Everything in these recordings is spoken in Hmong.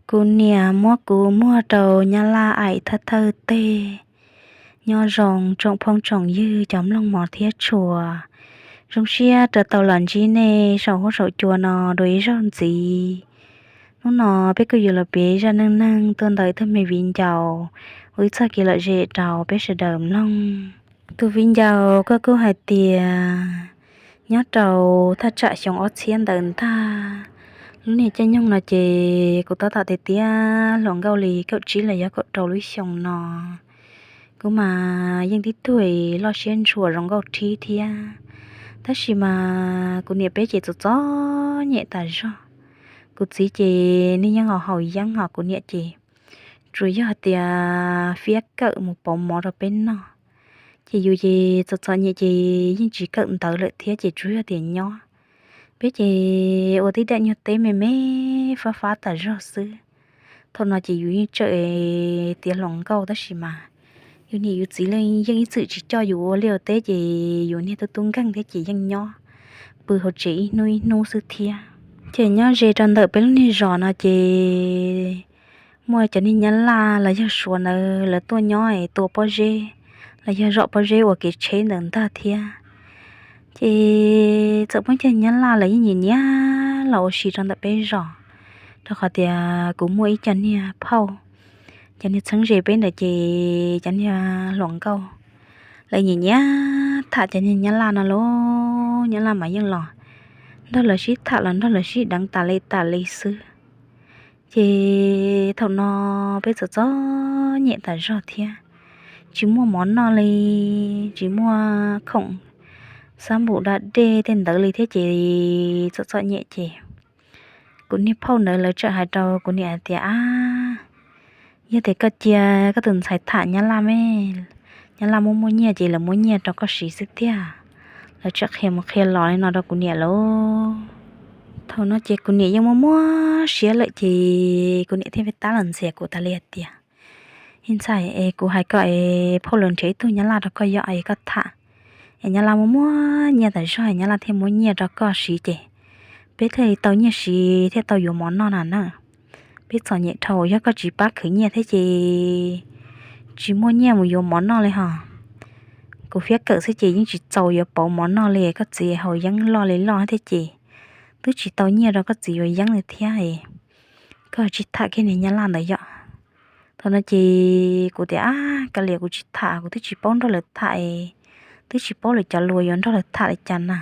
Kuv niam muab kuv muag rau nyab laj aim thawj thawj teg. Nyob zoo tsoom phooj tsoom ywg cov mloog mov thiab tshua, zoo siab rov tau los ntsib nej saum huab saum cua no dua ib zaug ntxiv. Hnub no peb kuj yuav los piav zaj neej neeg tuaj ntawm ib tug me viv ncaus ua ib txoj kev lom zem rau peb sawv daws mloog. Tus viv ncaus koj kuj hais tias nyob rau thaj tsam xyoo ob txhiab ntawd ntag, lub niag caij nyoog no ces kuv tab tom tiav tiav hluas nkauj li kaum tsib los yog kaum rau lub xyoo no. Kuv mas yeej tib tug loj siab ntshua zoo nkauj thib thiab, tab sis mas kuv niam peb ces txom txom nyem tas zog. Kuv txiv ces nws yeej haus haus yeeb, ho kuv niam ces tsuas yog tias fiab kawm mus pauv mov rau peb noj. Ces yus ces txom txom nyem ces yeej tsis kawm ntawv lawm thiab ces tsuas yog tias nyob. Peb ces ua tib daim nyuag teb me me fab fab tas zog xwb. Thaum no ces yus yeej tseem tiav hluas nkauj tab sis mas yus niam yus txiv yeej ib txwm tsis coj yus ua liaj ua teb ces yus niag tub tub nkeeg thiab ces yeej nyob pw hauv tsev ib hnub ib hnub xwb thiab. Ces nyob ze rau ntawm peb lub niag zos no ces muaj cov niag nyab laj los yog suav ntawd lawv tuaj nyob es tua pob zeb los yog zom pob zeb ua kev tsheb ntawd ntag thiab. Ces txawm muaj cov nyab laj lawv yeej nyiam nyiam los ua si rau ntawm peb zos, rau qhov tias kuv muaj ib co niag phauj, cov niag txheeb ze peb ntawd ces cov niag hluas nkauj lawv nyiam nyiam tham cov niag nyab laj no lauj. Nyab laj mas yeej los nrog lawv sib tham los nrog lawv sib deev tas li tas li xwb. Ces thaum no peb txom txom nyem tas zog thiab, tsis muaj mov noj li, tsis muaj khoom xab npum da dej tej ntawd li thiab ces txom txom nyem ces kuv niag phauj ntawd lawv txawm hais rau kuv niam hais tias, Ab, yog tias koj cia koj tus ntxhais tham nyab laj me, nyab laj muaj muaj nyiaj ces lawv muab nyiaj rau koj siv xwb tiag. Lawv txawm qhia mus qhia los li no rau kuv niam lauj. Thaum no ces kuv niam yeej muaj muaj siab lawm ces kuv niam thiaj tab los ntxias kuv tas li hais tias, Ib ntxhais, es kuv hais koj es phauj lawv nrhiav ib tug nyab laj rau koj yom, es koj tham, es nyab laj muaj muaj nyiaj tas zog es nyab laj thiaj muab nyiaj rau koj siv ces peb thiaj li tau nyiaj siv thiaj tau yuav mov noj na na. Peb txom nyem dhau, yog koj tsis pab khwv nyiaj thiab ces tsis muaj nyiaj mus yuav mov noj li hos. Kuv fiab kawm xwb ces yeej tsis txaus yuav pauv mov noj li, koj txiv haus yeeb loj li loj thiab ces twb tsis tau nyiaj rau koj txiv yuav yeeb li thiab. Koj tsis tham kiag niag nyab laj ntawd yom. Thaum no ces kuv tias, Ab, kav liam, kuv tsis tham, kuv twb tsis paub nrog lawv tham, twb tsis paub lawv cov lus yuav nrog lawv tham li cas na.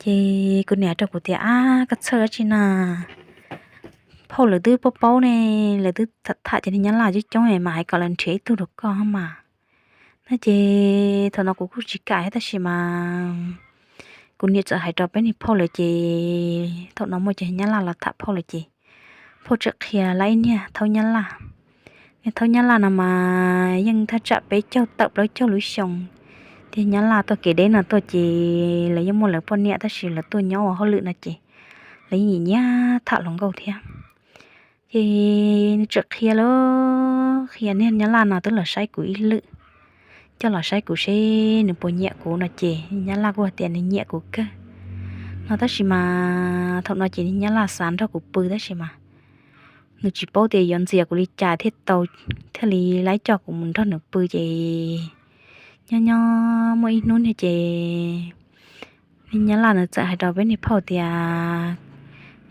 Ces kuv niam rau kuv tias, Ab, koj txhawj dab tsi na, phauj lawv twb paub paub ne, lawv twb tham cov niag nyab laj coob coob mas hais kom lawv nrhiav ib tug rau koj mas. No ces thaum no kuv kuj tsis kam thiab tab sis mas kuv niam txawm hais rau peb niag phauj lawm ces thaum no muaj cov nyab laj los tham phauj lawm ces phauj txawm qhia lawv ib niag thaub nyab laj. Niag thaub nyab laj no mas yeej thaj tsam peb caug tawm plaub caug lub xyoo, tiag nyab laj tuaj kev deb no tuaj ces lawv yeej muaj lawv poj niam tab sis lawv tuaj nyob ua hauj lwm no ces lawv yeej nyiam nyiam tham hluas nkauj thiab. Ces nws txawm qhia lawm, qhia niag nyab laj no twb los saib kuv ib lwm, coj los saib kuv seb nws puas nyiam kuv no ces nyab laj kuj hais tias nws nyiam kuv kawg no tab sis mas thaum no ces niag nyab laj xav nrog kuv pw tab sis mas nws tsis paub tias yuav ntxias kuv li cas thiaj tau, thiaj li laib coj kuv mus nrog nws pw ces nyob nyob muaj ib hnub niag ces niag nyab laj nws txawm hais rau peb niag phauj tias,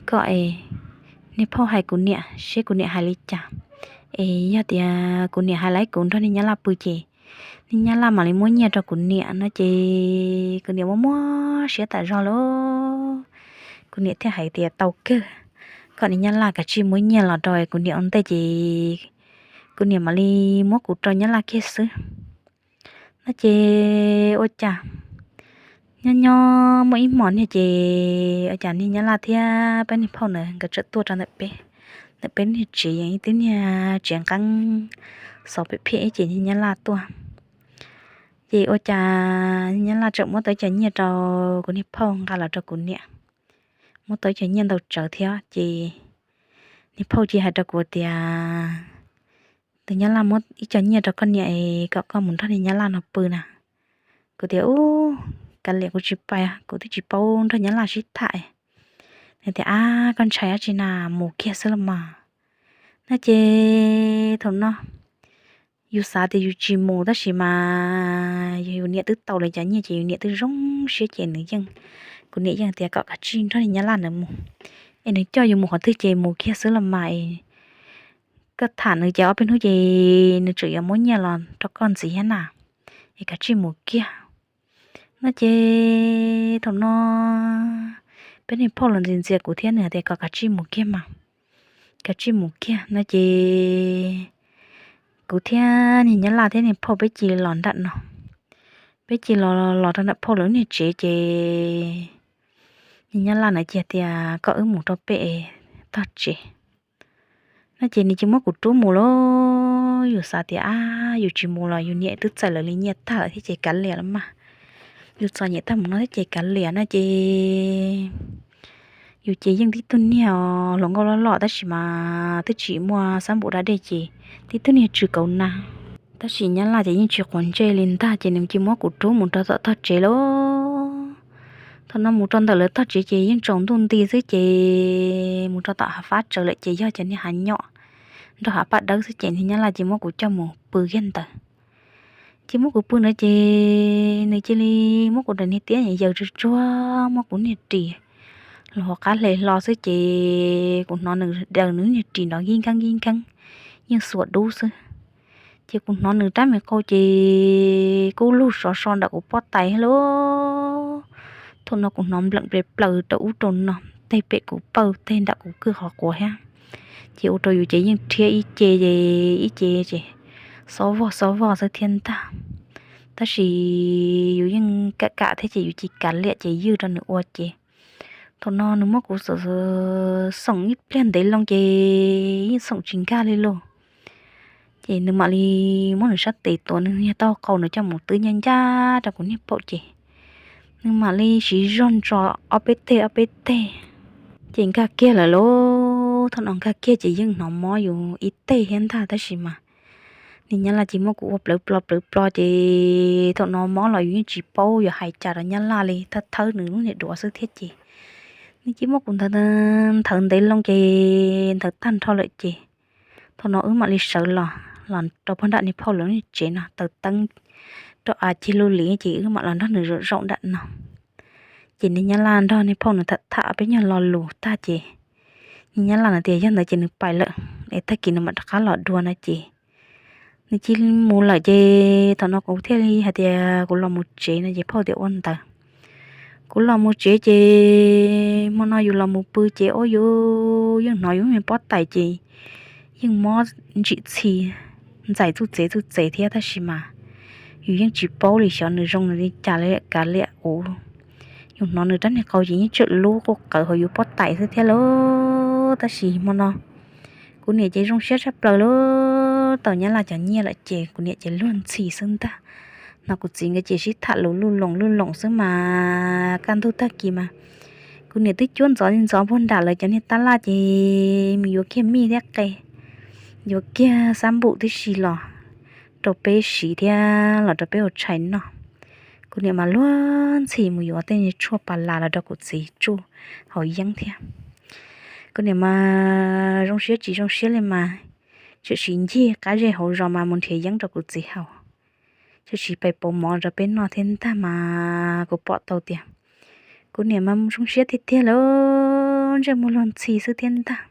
Koj es, niag phauj hais kuv niam seb kuv niam hais li cas, es yog tias kuv niam hais laib kuv nrog niag nyab laj pw ces niag nyab laj mam li muab nyiaj rau kuv niam no ces kuv niam muaj muaj siab tas zog lawm. Kuv niam thiaj hais tias tau kawg, kom niag nyab laj kav tsij muab nyiaj los rau kuv niam ua ntej ces kuv niam mam li muab kuv rau nyab laj kiag xwb. No ces ua cas nyob nyob muaj ib hmos niag ces ua cas niag nyab laj thiab peb niag phauj ntawd nkawd txawm tuaj rau ntawm peb, ntawm peb niag tsev yeej ib tib niag tsev nqeeb xov pem phiaj ib ces niag nyab laj tuaj. Ces ua cas nyab laj txawm muab tau ib co nyiaj rau kuv niag phauj nqa los rau kuv niam, muab tau ib co nyiaj ntau tsawv thiab ces niag phauj cia hais rau kuv tias, Tus nyab laj muab ib co nyiaj rau koj niam es kom koj mus nrog niag nyab laj no pw na. Kuv tias, Ub, kav liam, kuv tsis pais, kuv twb tsis paub nrog nyab laj sib tham. Nws tias, Ab, koj ntshai dab tsi na, mus kiag xwb los mas. No ces thaum no yus xav tias yus tsis mus tab sis mas yog yus niam twb tau lawv cov nyiaj ces yus niam twb zoo siab ces nws yeej, kuv niam yeej tias kom kav tsij nrog niag nyab laj ntawd mus, es nws coj yus mus qhov twg ces mus kiag xwb los mas. Koj tham nws ces ob peb hnub ces nws tseem yuav muab nyiaj los rau koj ntxiv thiab na, es kav tsij mus kiag. No ces thaum no peb niag phauj los ntxias ntxias kuv thiab nws hais tias kom kav tsij mus kiag mas, kav tsij mus kiag no ces kuv thiab niag nyab laj thiab niag phauj peb cia li los nram no, peb cia li los los rau nram phauj lawv niag tsev ces niag nyab laj ntawd cia tias kom wb mus rau pem tog tsev. No ces nws cia muab kuv rub mus lauj, yus xav tias ab yus tsis mus los yus niam twb txais lawv li nyiaj tag lawm thiab ces kav liam los mas, yus txom nyem tag mus no thiab ces kav liam no ces yus ces yeej tib tug niag hluas nkauj loj loj tab sis mas twb tsis muaj xab npum da dej ces tib tug niag tsw kauv na. Tab sis nyab laj ces yeej tsis quav ntsej li ntag ces nws cia muab kuv rub mus rau tom tog tsev lauj. Thaum no mus rau ntawm lawv tog tsev ces yeej tsaus ntuj nti xwb ces mus rau tom hav fab tsawv lawm ces yog cov niag hav nyom nrog hav paj dawb xwb ces niag nyab laj cia muab kuv coj mus pw kiag ntawd. Cia muab kuv pw ntawd ces nws cia li muab kuv daim niag tiab yaws tsuag tsuag muab kuv niag ris los hauv qab hle hlo xwb ces kuv hnov nws daws nws niag ris nrov nkib nkeeb nkib nkeeb, yeej xuas dub xwb. Ces kuv hnov nws rab me qau ces kub lug sov so nram kuv pob tais thiab lauj. Thaum no kuv hnov npleem plaws plaws rau ub rau no, teg pem kuv pawg teg nram kuv kwj qhov quav thiab. Ces ua rau yus ces yeej rhiab ib ce, ib ce ces xob vog xob vog xwb thiab ntag. Tab sis yus yeej kam kam thiab ces yus cia kav liam ces ywj rau nws ua ces thaum no nws muab kuv xoom ib pliag ntev loo ces yeej xoom tsis nkag li lauj. Ces nws mam li muab nws sab tes tuav nws niag taub hau qau nws coj mus twb ncaj ncaj rau kuv niag paum ces nws mam li siv zog ntso ob peb teg ob peb teg ces nkag kiag lawm lauj. Thaum no nkag kiag ces yeej hnov mob yus ib teg thiab ntag tab sis mas niag nyab laj ces muab kuv ua plawv plo plawv plo ces thaum no mob los yus yeej tsis paub yuav hais cas rau nyab laj li, thawb thawb nws lub niag duav xwb thiab ces nws cia muab kuv nthawv ntev loo ces nthawv tag nrho lawm ces thaum no wb mam li sawv los, los rau pog nram niag phauj lawv niag tsev no taws teeb rau av cig lug li ces wb mam los nrog nws zaum zaum nram no. Ces niag nyab laj nrog niag phauj nws tham tham peb nyuag lo lus tag ces niag nyab laj no tias yog ntawd ces nws pais lawm es tag kis nws mam rov qab los dua no ces nws cia li mus lawm ces thaum no kuv thiaj li hais tias kuv los mus tsev no ces phauj tias ua ntawd. Kuv los mus tsev ces hmo no yus los mus pw ces ua yus yeej hnov yus niag pob tais ces yeej mob ntsim txhi ntxais txuj txev txuj txev thiab tab sis mas yus yeej tsis paub li xyov nws zoo nws li cas li kav liam kuv. Yus hnov nws rab niag qau ces yeej tseem lub quj qawv hauv yus pob tais xwb thiab lauj. Tab sis hmo no kuv niam ces zoo siab tshaj plaws lauj, tau nyab laj cov nyiaj lawm ces kuv niam ces luag ntxhi xwb ntag. No kuv txiv nkawd ces sib tham lus luj loos luj loos xwb mas kaj ntug tag kis mas kuv niam twb cuab ntxov li ntxov puag nram lawv cov niag tab laj ces mus yuav kiag mij thiab qe, yuav kiag xab npum tib si los rau peb siv thiab los rau peb ua tshais noj. Kuv niam mas luag ntxhi mus yuav tej tshuaj pas las los rau kuv txiv tsuj hauv yeeb thiab. Kuv niam mas zoo siab tsis zoo siab li mas tseem sim ncig qab zej hauv zos mas mus nrhiav yeeb rau kuv txiv haus, tseem sim pais pauv mov rau peb noj thiab ntag mas kuv pom tau tias kuv niam mas zoo siab tiag tiag lawm, ntsej muag luag ntxhi xwb thiab ntag.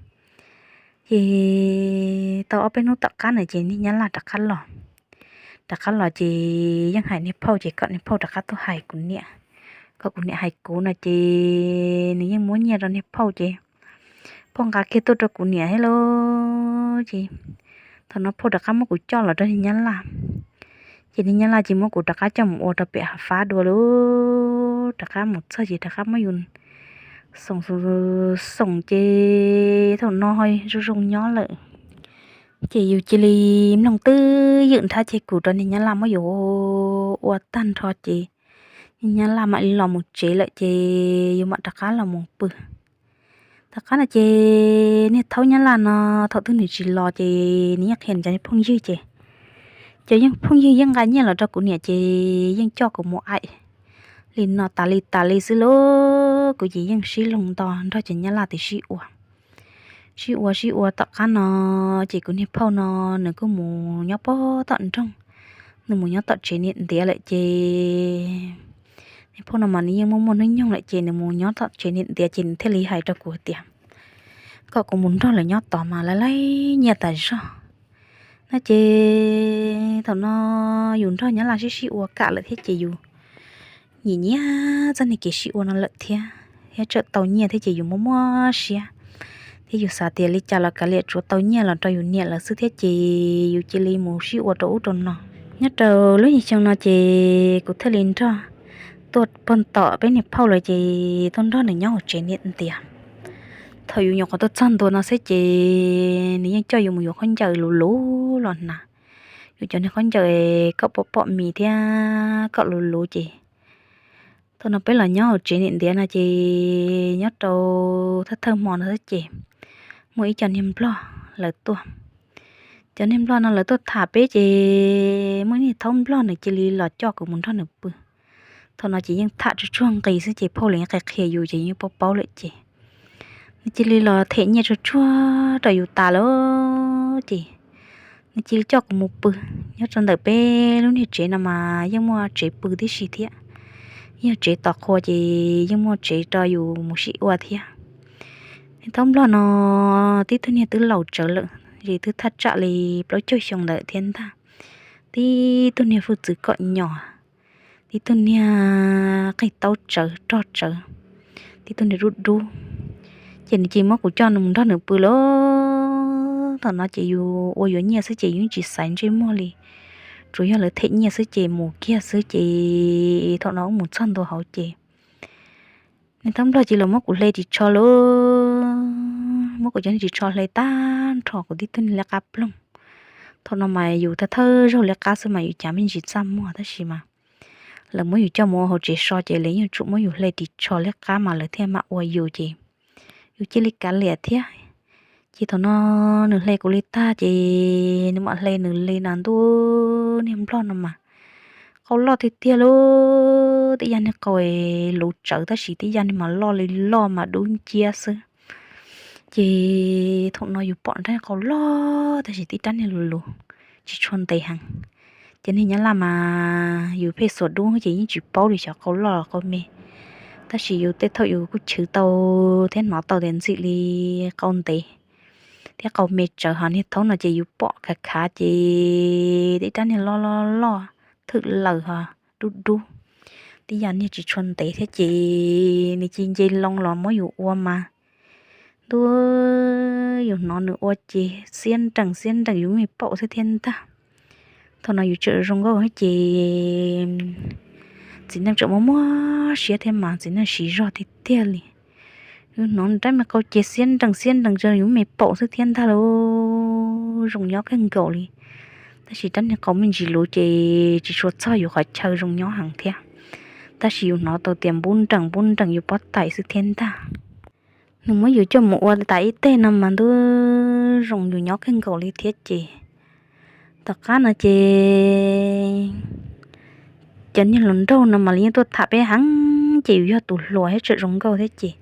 Ces tau ob peb hnub tom qab na ces niag nyab laj rov qab los. Rov qab los ces yeej hais niag phauj ces kom niag phauj rov qab tuaj hais kuv niam, kom kuv niam hais kuv no ces nws yeej muab nyiaj rau niag phauj ces phauj nqa kiag tuaj rau kuv niam thiab lauj. Ces thaum no phauj rov qab muab kuv coj los rau niag nyab laj. Ces niag nyab laj ces muab kuv rov qab coj mus ua rau pem hav fab dua lauj. Rov qab mus txog ces rov qab muab yus xoom xoom ces thaum no zoo zoo nyob lawm. Ces yus cia li mloog twb ywm nrhab ceg kuv rau niag nyab laj muab yus ua tag nrho ces niag nyab laj mam li los mus tsev lawm ces yus mam rov qab los mus pw. Tom qab no ces niag thaub nyab laj no thaum twg nws tsis los ces nws yeej qhia nws cov phooj ywg ces cov yeej phooj ywg yeej nqa nyiaj los rau kuv niam ces yeej coj kuv mus aim li no tas li tas li xwb lauj. Kuv ces yeej sib loog nto nrog cov nyab laj tias sib ua. Sib ua sib ua tom qab no ces kuv niag phauj no nws kuj mus nyob pog tom nroog, nws mus nyob tom tsev niam ntiav lawm ces niag phauj no mas nws yeej muaj muaj hnub nyoog lawm ces nws mus nyob tom tsev niam ntiav ces nws thiaj li hais rau kuv tias kom kuv mus nrog lawv nyob tod mas lawv laib nyiaj tas zog no ces thaum no yus nrog Nyab Laj sib sib ua kam lawm thiab ces yus nyiam nyiam txoj niag kev sib ua no lawm thiab, thiab tsawm tau nyiaj thiab ces yus muaj muaj siab thiab yus xav tias li cas los kav liam tsuav tau nyiaj los rau yus niam lawv xwb thiab ces yus cia li mus sib ua rau ub rau no. Nyob rau lub nyuag xyoo no ces kuv thiaj li nrog tuaj pog tom peb niag phauj lawm ces tuaj nrog nws nyob hauv tsev niam ntiav. Thaum yus nyuam qhuav tuaj txog ntua no xwb ces nws yeej coj yus mus yuav khaub ncaws luv luv los hnav. Yus cov niag khaub ncaws kom pom pom mis thiab kom luv luv ces thaum no peb los nyob hauv tsev niam ntiav no ces nyob rau thawj thawj hmo no xwb ces muaj ib co niag nplog lawv tuaj. Cov niag nplog no lawv tuaj tham peb ces muaj niag thaub nplog nws cia li los coj kuv mus nrog nws pw. Thaum no ces yeej tham tsuag tsuag nqis xwb ces phauj lawv qhia qhia yus ces yeej paub paub lawm ces nws cia li los them nyiaj tsuag tsuag rau yus tas lawm ces nws cia li coj kuv mus pw. Nyob rau ntawm peb lub niag tsev no mas yeej muaj tsev pw tib si thiab, yog tsev tos qhua ces yeej muaj tsev rau yus mus sib ua thiab. Niag thaub nplog no tib tug niag twb laus tsawv lawm, es twb thaj tsam li plaub caug xyoo ntawd thiab ntag. Tib tug niag hwj txwv kom nyom, tib tug niag qig taub tsawv rog tsawv, tib tug niag dub dub. Ces nws cia li muab kuv coj mus nrog nws pw lawm. Thaum no ces yus ua yuav nyiaj xwb ces yus tsis xaiv ntsej muag li, tsuas yog lawv them nyiaj xwb ces mus kiag xwb ces thaum no wb mus txog ntua hauv ces niag thaub nplog cia li muab kuv hle ris tsho lawm, muab kuv cov niag ris tsho hle tag nrho kuv tib tug niag liab qab ploog. Thaum no mas yus thawj thawj zaug liab qab xwb mas yus cav me ntsis txaj muag tab sis mas lawv muab yus coj mus ua hauv tsev so ces lawv yeej tsum muab yus hle ris tsho liab qab mas lawv thiaj mam ua yus ces yus cia li kav liam thiab. Ces thaum no nws hle kuv li tag ces nws mam hle nws li na ntuj, niag nplog no mas qau loj tiag tiag lub, tib yam niag qau luv tsawv tab sis tib yam niag mas loj li loj mas dub nciab xwb. Ces thaum no yus pom rab qau loj tab sis tib rab niag lus lus tsis tshua ntev heev. Ces niag nyab laj mas yus pheej xuas dub ces yeej tsis paub li xyov qau loj los qau me, tab sis yus tej thaum yus kuj chwv tau thiab hnov tau tias ntxim li qau ntev thiab qau me tsawv, ho niag thaub no ces yus pom khav khav ces tib rab niag loj loj loj thwm laws ho dub dub, tib yam niag tsis tshua ntev thiab ces nws cia li nce loo los muab yus ua mas ntuj, yus hnov nws ua ces xiab nrees xiab nrees yus me paum xwb thiab ntag. Thaum no yus tseem zoo nkauj ces txiv neej tseem muaj muab siab thiab mas txiv neej siv zog tiag tiag li. Yus hnov rab me qau ces xiab nrees xiab nrees rau yus me paum xwb thiab ntag lauj, zoo nyob kawg nkaus li. Tab sis rab niag qau me ntsis luv ces tsis tshua txog yus qhov chaw zoo nyob heev thiab, tab sis yus hnov tau tias npub nrees npub nrees yus pob tais xwb thiab ntag. Nws muab yus coj mus ua tas ib teg no mas ntuj, zoo yus nyob kawg nkaus li thiab ces tom qab no ces cov niag hluas nraug no mas lawv yeej tuaj tham peb heev ces yus yog tus hluas thiab tseem zoo nkauj thiab ces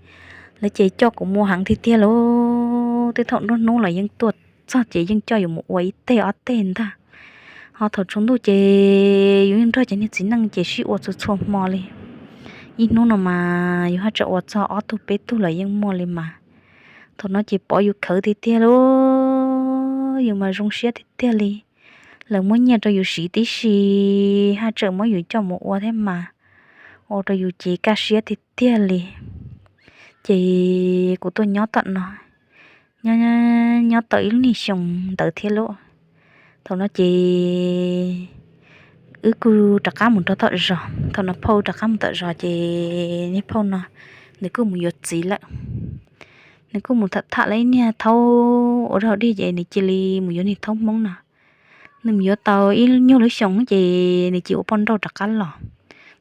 lawv ces coj kuv mus heev tiag tiag lauj. Tej thaum nruab hnub los yeej tuaj txog ces yeej coj yus mus ua ib teg ob teg ntag. Ho thaum tsaus ntuj ces yus yeej nrog cov niag txiv neej ces sib ua txhua txhua hmo li. Ib hnub no mas yus haj tseem ua txog ob tug peb tug los yeej muaj li mas. Thaum no ces pov yus khawv tiag tiag lauj, yus mas zoo siab tiag tiag li. Lawv muab nyiaj rau yus siv tib si, haj tseem muab yus coj mus ua thiab mas, ua rau yus ces kaj siab tiag tiag li. Ces kuv tuaj nyob tom no, nyob tau ib lub niag xyoo ntawd thiab lauj. Thaum no ces wb kuj rov qab mus rau tom zos, thaum no phauj rov qab mus tom zos ces niag phauj no nws kuj mus yuav txiv lawm. Nws kuj mus tham tham lawm ib niag thaub ua rau dej ces nws cia li mus yuav niag thaub hmoob no. Nws mus yuav tau ib nyuag lub xyoo ces nws cia li ua poj nrauj rov qab los.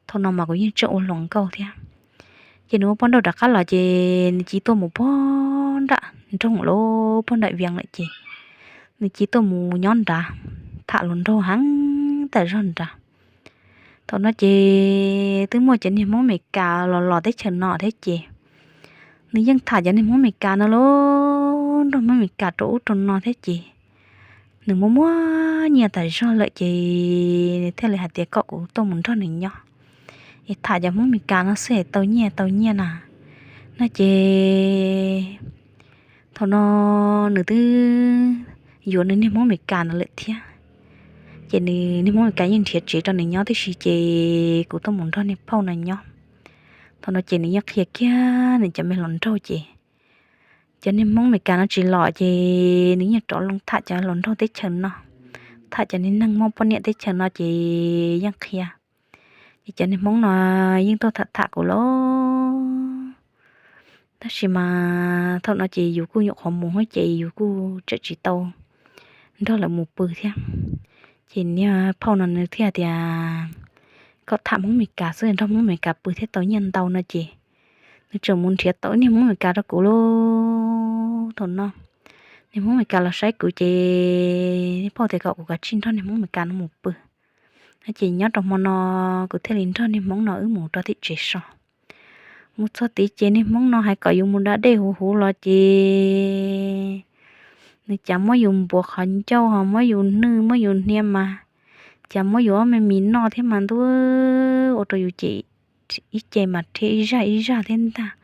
Thaum no mas kuv yeej tseem ua hluas nkauj thiab. Ces nws ua poj nrauj rov qab los ces nws cia li tuaj mus pog nram nroog lawm, pog nram Vias lawm ces nws cia li tuaj mus nyob nrad, tham hluas nraug heev tas zog nrad. Thaum no ces twb muaj cov niag hmoob Amelikas los los teb chaws no thiab ces nws yeej tham cov niag hmoob Amelikas no lauj. nrog Hmoob Amelikas rau ub rau no thiab ces nws muaj muaj nyiaj tas zog lawm ces nws thiaj li hais tias kom kuv tuaj mus nrog nws nyob, es tham cov Hmoob Amelikas no xwb es tau nyiaj tau nyiaj na, no ces thaum no nws twb yuav nws niag Hmoob Amelikas ntawd lawm thiab. Ces nws niag Hmoob Amelikas yeej nrhiav tsev rau nws nyob tib si ces kuv tuaj mus nrog niag phauj no nyob. Thaum no ces nws yeej qhia kiag nws cov me hluas nraug ces cov niag Hmoob Amelikas no tsis los ces nws yeej rov loo tham cov hluas nraug teb chaws no, tham cov niag neeg muaj poj niam teb chaws no ces yeej qhia. Ces cov niag Hmoob no yeej tuaj tham tham kuv los, tab sis mas thaum no ces yus kuj nyuam qhuav mus ces yus kuj tseem tsis tau nrog lawv mus pw thiab. Ces niag phauj no nws thiaj tias kom tham Hmoob Amelikas xwb, nrog Hmoob Amelikas pw thiab tau nyiaj ntau no ces nws tseem mus nrhiav tau ib niag Hmoob Amelikas rau kuv lauj. Thaum no niag Hmoob Amelikas los saib kuv ces niag phauj tias kom kuv kav tsij nrog niag Hmoob Amelikas no mus pw. Ces nyob rau hmo no kuv thiaj li nrog niag Hmoob no wb mus rau tim tsev so. Mus txog tid ces niag Hmoob no hais kom yus mus da dej huv huv los ces nws cas muab yus npuav qhov ncauj ho muab yus nwj muab yus hnia mas, cas muab yus ob me mis noj thiab mas ntuj, ua rau yus ces ib ce mas rhiab ib zaj ib zaj thiab ntag,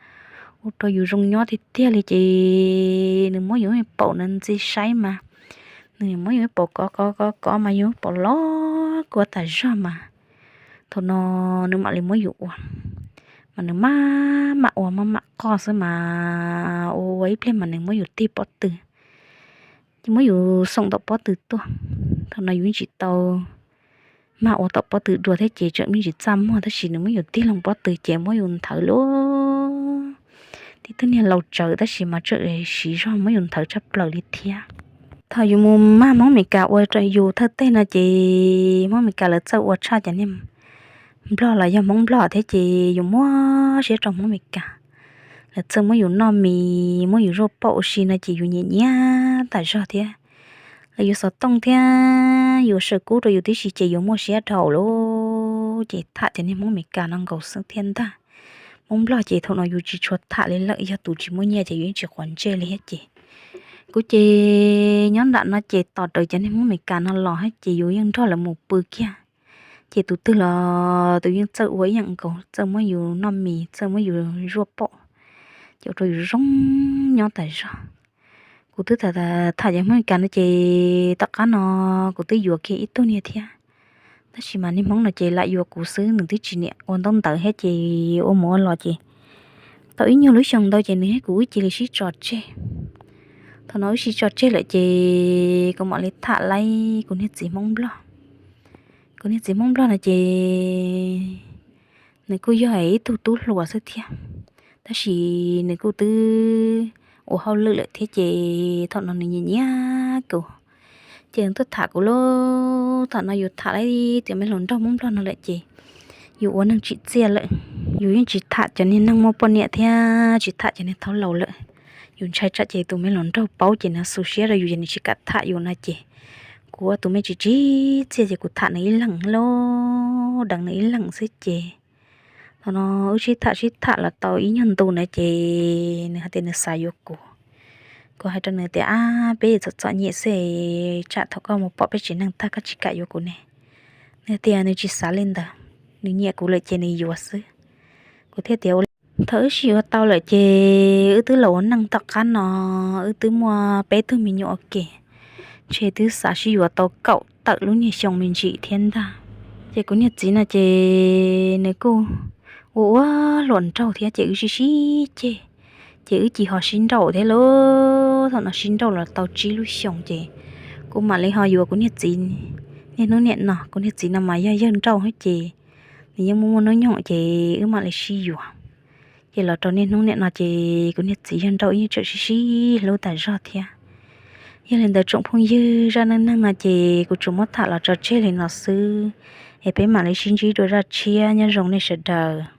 ua rau yus zoo nyob tiag tiag li ces nws muab yus paum no ntxi saib mas, nws muab yus paum kov kov kov kov mas yus paum los kua tas zog mas. Thaum no nws mam li muab yus ua, mas nws maj mam ua maj mam qoj xwb mas ua ua ib pliag mas nws muab yus tig pob tw, ces muab yus xoom ntawm pob tw tuaj. Thaum no yus tsis tau maj ua tom pob tw dua thiab ces tseem me ntsis txaj muag tab sis nws muab yus tig loo pob tw ces muab yus nthawv lauj, tib tug niag laus tsawv tab sis mas tseem siv zog muab yus nthawv tshaj plaws li thiab. Thaum yus mus mag Hmoob Amelikas ua rau yus thawj teg no ces Hmoob Amelikas lawv txawj ua tshaj cov niag Nplog los yog Hmoob Nplog thiab ces yus muab siab rau Hmoob Amelikas. Lawv txawj muab yus noj mis muab yus zuaj paum ua si no ces yus nyiam nyiam tas zog thiab. Lawv yuav xov tooj thiab yuav saw kub rau yus tib si ces yus muaj siab dhau lawm ces tham cov niag Hmoob Amelikas no nkaus xwb thiab ntag. Hmoob Nplog ces thaum no yus tsis tshua tham li lawm, yog tus tsis muaj nyiaj ces yus yeej tsis quav ntsej li thiab ces. Kuv ces nyob nram no ces tos raws cov niag Hmoob Amelikas no los thiab ces yus yeej nrog lawv mus pw kiag. Ces tus twg los tus yeej txawj ua ib yam nkaus, txawj muab yus noj mis txawj muab yus zuaj paum, ces ua rau yus zoo nyob tas zog. Kuv twb tham cov Hmoob Amelikas no ces tom qab no kuv twb yuav kiag ib tug niag thiab, tab sis mas niag Hmoob no ces lam yuav kuv xwb, nws twb tsis niam ua ntaub ntawv thiab ces ua mus ua los ces tau ib nyuag lub xyoo ntau ces nws thiab kuv wb cia li sib tso tseg. Thaum no wb sib tso tseg lawm ces kuv mam li tham laib kuv niag txiv Hmoob Nplog. Kuv niag txiv Hmoob Nplog no ces nws kuj yog ib tug tub hluas xwb thiab, tab sis nws kuj twb ua hauj lwm lawm thiab ces thaum no nws nyiam nyiam kuv, ces nws tuaj tham kuv lauj. Thaum no yus tham laib cov me hluas nraug Hmoob Nplog no lawm ces yus ua neeg tsim txiaj lawm, yus yeej tsis tham cov niag neeg muaj poj niam thiab tsis tham cov niag thaub laus lawm. Yus ntshai tsam ces tus me hluas nraug paub ces nws xu siab rau yus ces nws tsis kam tham yus no ces kuv ua tus me tsis tsim txiaj ces kuv tham nws ib leeg lauj, deev nws ib leeg xwb ces thaum no wb sib tham sib tham los tau ib nyuag ntu na ces nws hais tias nws xav yuav kuv. Kuv hais rau nws tias, Ab, peb txom txom nyem xwb, tsam thaum koj mus pom peb tsev neeg tag koj tsis kam yuav kuv ne. Nws tias nws tsis xav li ntawd, nws nyiam kuv lawm ces nws yuav xwb. Kuv thiaj tias, Ua li thaum wb sib yuav tau lawm ces wb twb los ua neej tom qab no, wb twb muaj peb tug me nyuam ua ke, ntshe twb xav sib yuav tau kaum tawm lub niag xyoo me ntsis thiab ntag. Ces kuv niag txiv no ces nws kuj ua ua hluas nraug thiab ces wb sib sib ceg, ces wb cia ho sib nrauj thiab lauj. Thaum no sib nrauj los tau tsib lub xyoo ces kuv mam li ho yuav kuv niag txiv. Niaj hnub niam no kuv niag txiv no mas yog yawg nrauj thiab ces nws yeej muaj muaj hnub nyoog ces wb mam li sib yuav. Ces los rau niaj hnub niam no ces kuv niag txiv yawg nrauj wb yeej tseem sib sib hlub tas zog thiab. Yog li ntawd tsoom phooj ywg, zaj neej neeg no ces kuv tsuas muab tham los tso tseg li no xwb, es peb mam li sib ntsib dua zaj tshiab, nyob zoo nej sawv daws.